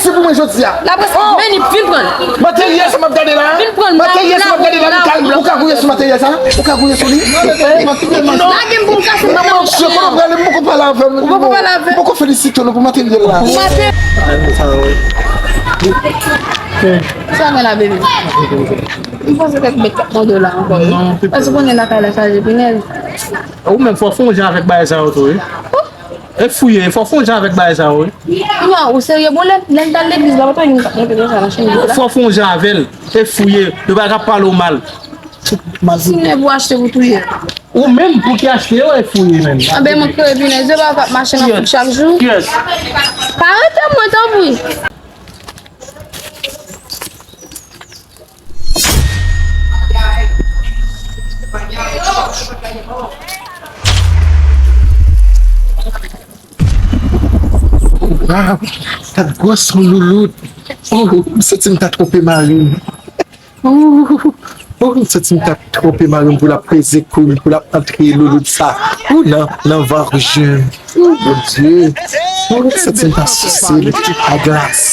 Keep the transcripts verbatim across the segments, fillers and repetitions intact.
Si pou mwen jodi a. La près, men li vin pran l. Materyèl sa m ap gade la. Vin pran l. Materyèl sa m ap gade la, ou ka, ou ka gouye sou materyèl sa? Ou ka gouye sou li? Lage m pou m kase madanm chyen an. Ou poko pale avè m. Ou poko pale avè m. Ou poko felisite nou pou materyèl la. Pou materyèl. Sa gen la, bebe? M panse kèk bèt k ap mande w la ankò, wi. Èske w konnen lakay la chaje pinèz? Ou menm fò w fè yon jan avèk bagay sa yo tou, wi. E fouye, fò w fè yon jan avèk bagay sa yo, wi. Non, ou serye? Bon, lè, lè n t al legliz la, pa t gen moun k ap montre konsa nan chenn la. Fò w fè yon jan avè l. E fouye, yo pa ka pale w mal. Si nèg ou achte pou touye. Ou menm pou ki achte yo, e fouye menm. Anben, mwen kreye pinèz, yo pa ka mache nan fouk chak jou. Kiyès? Pa rete mwen, tanpri. Waw, sa gwòs yon loulout. Oh, m santi m ta twonpe mari m. Oh, oh, m santi m ta twonpe mari m pou l ap peze kou m, pou l ap antre loulout sa. Oh, nan, nan vag je m. Oh, Bondye. Oh, m santi m ta souse l a glas.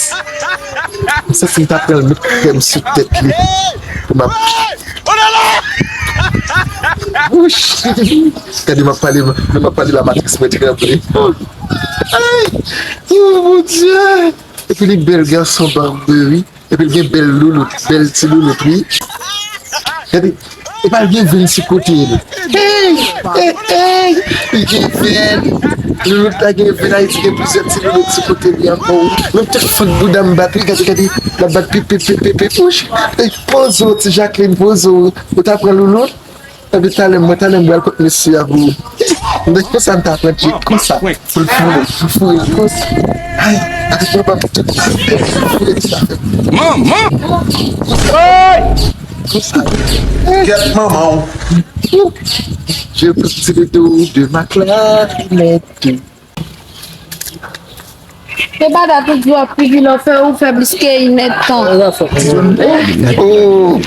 M santi m ta pran l met krèm sou tèt li. Pou m ap Wouch! Gade, m ap pale, m ap pale la matris mwen tranble. Ay! Oh, Bondye! Epi li bèl gason barbe, wi. Epi l gen bèl loulout, bèl ti loulout, wi. Gade, epa l gen venn sou kote l. Hey! Hey! Hey! Li gen venn. Loulout la gen venn, Ayiti gen plizyè ti loulout sou kote li ankò, wi. Menm tout fòk bouda m bat, wi. Gade, gade, l ap bat pip, pip, pip, pip, pip. Wouch! Hey, poze w, ti Jacqueline, poze w. Ou ta pran loulout? Epi talè, mwen, talè, m pral kot mesye a pou. M te konsa, m ta pran tchek konsa. Pou l foure, pou l foure l konsa. Ay, ak papa m tout afè, pou l foure tout afè. Manman! Konsa. Kèt manman w. Je veux petit doudou de ma clarinette. Se pa dat ou di w ap figi lè w fè, ou fè plis ke inèdtan. Oh!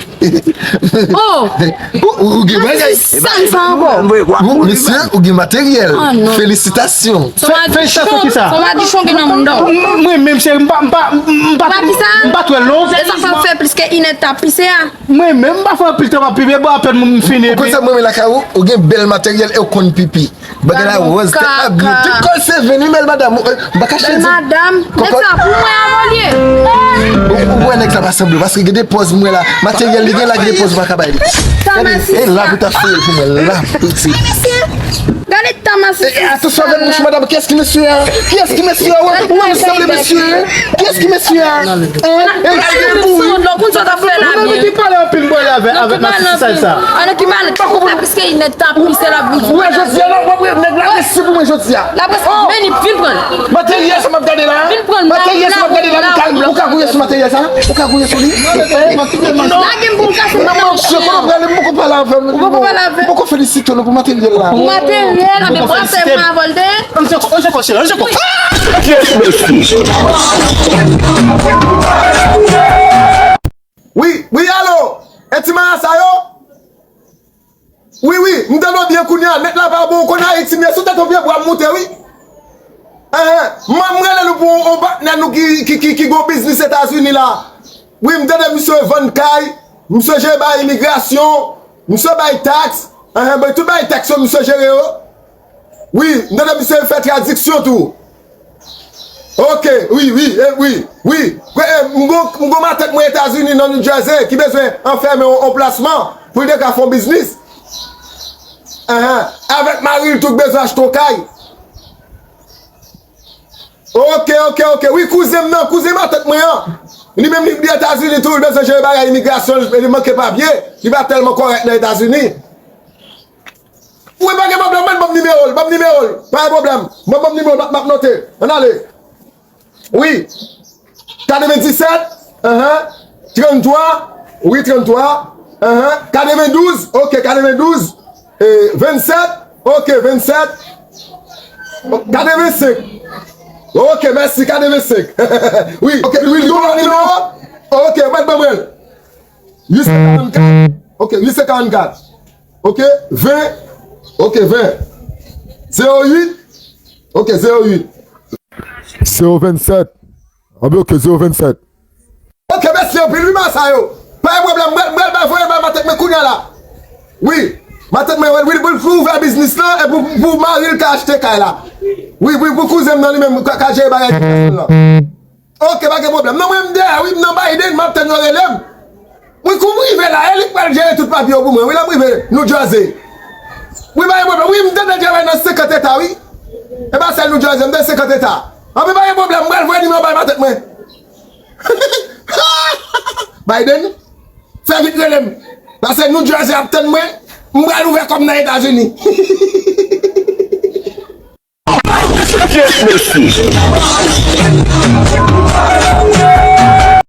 Oh! Ou, ou gen bagay. Sa, sa ankò. Ou, mesye, ou gen materyèl. Ah, non. Felisitasyon. Felisitasyon ki sa? Sa madichon gen nan moun dò. Mwen menm, cheri, m pa, m pa, m pa, m pa twè long. E sa, sa fè plis ke inèdtan ap pise a. Mwen menm, m pa fè anpil tan m ap pipi, bon, apèn m fini. Ou konn sa mwen renmen lakay ou? Ou gen bèl materyèl e ou konn pipi. Bagay la wòz, tèt la byen. Tout kò l se venimèl, madam. M pa kache di. Bèl madam. Nèg sa pou mwen avè l ye. Ou, ou wè nèg sa pa sanble, paske gen de pòz mwen la. Materyèl li gen la, gen de pòz ou pa ka bay li. Gade, e la pou ta foure l pou mwen, la pou ti. Gade tan masisi. Atansyon avèk bouch ou, madam. Kiyès ki mesye a? Kiyès ki mesye a? Ou wè m sanble mesye? Kiyès ki mesye a? Hein? Ou konn sa w t ap fè la byen. Ki pale anpil, m pale avèk, avèk masisi sa. An ki pale, ki pale, piske inèdtan ap pise l ap vin. Ou wè jodi a la, w ap wè nèg la resi pou mwen jodi a. La près, men li vin pran l. Materyèl sa m ap gade la. Vin pran l. Materyèl sa m ap gade la, ou ka, ou ka gouye sou materyèl sa? Ou ka gouye sou li? Lage m pou m kase madanm chyen an. Ou poko pale avè m. Ou poko pale avè m. Ou poko felisite nou pou materyèl la. Pou materyèl, anben, pral fè mwen avè l de. Kiyès mesye? Wi, wi, alo! E ti marasa yo? Wi, wi, m tande w byen kounye a. Nèt la pa bon, ou konn Ayiti, men sou tèt yon pye bwa m moute, wi. Enhen, m, m rele nou pou yon, yon patnè nou ki, ki, ki, ki gen yon biznis Etazini la. Wi, m tande misye vann kay, misye jere bagay imigrasyon, misye bay taks. Enhen, bay tout bagay taks yo, misye jere yo. Wi, m tande misye fè tradiksyon tou. Ok, wi, wi, e, wi, wi. Kwe, e, m gon, m gon matant mwen Etazini nan New Jersey ki bezwen anfèmen yon, yon plasman pou l te ka fè yon biznis. Enhen. Avèk mari l tou k bezwen achte yon kay. Ok, ok, ok. Wi, kouzen m nan, kouzen matant mwen an. Li menm li, li Etazini tou, li bezwen jere bagay imigrasyon, li, li manke papye. Li pa tèlman kòrèk nan Etazini. Wi, pa gen pwoblèm, mwen ban m nimewo l, ban m nimewo l. Pa gen pwoblèm. Mwen ban m nimewo l, m ap, m ap note. Ann ale. Wi. Katrevenndisèt, enhen. Tranntwa, wi, tranntwa. Enhen. Katrevendouz, ok, katrevendouz. E, vennsèt, ok, vennsèt. Katrevensenk. Ok, mèsi, katrevensenk. Wi, ok, wi, wi, nimewo. Ok, mwen ban mwen. Uit san karannkat. Ok, uit san karannkat. Ok, ven. Ok, ven. Zewo uit. Ok, zewo uit. Zewo vennsèt. Anben, ok, zewo vennsèt. Ok, mèsi anpil, wi, masa yo. Pa gen pwoblèm, mwen, mwen, mwen voye bay matant mwen kounye a la. Wi, matant mwen, wi, wi, pou, pou ouvè biznis lan, e pou, pou mari l ka achte kay la. Wi, wi, pou kouzen m nan li menm, ka, ka jere bagay ti gason lan. Ok, pa gen pwoblèm. Non, mwen, m dèyè, wi, m nan Biden, m ap tann yo rele m. Wi, kou m rive la, e li k pral jere tout papye yo pou mwen. Wi, lè m rive New Jersey. Wi, pa gen pwoblèm. Wi, m tande travay nan senkant eta, wi. E pa sèl New Jersey, m nan senkant eta. Anben, pa gen pwoblèm, m pral voye nimewo bay matant mwen. Biden, fè vit rele m. Paske New Jersey ap tann mwen. M pral ouvè kò m nan Etazini. Yes, mesye.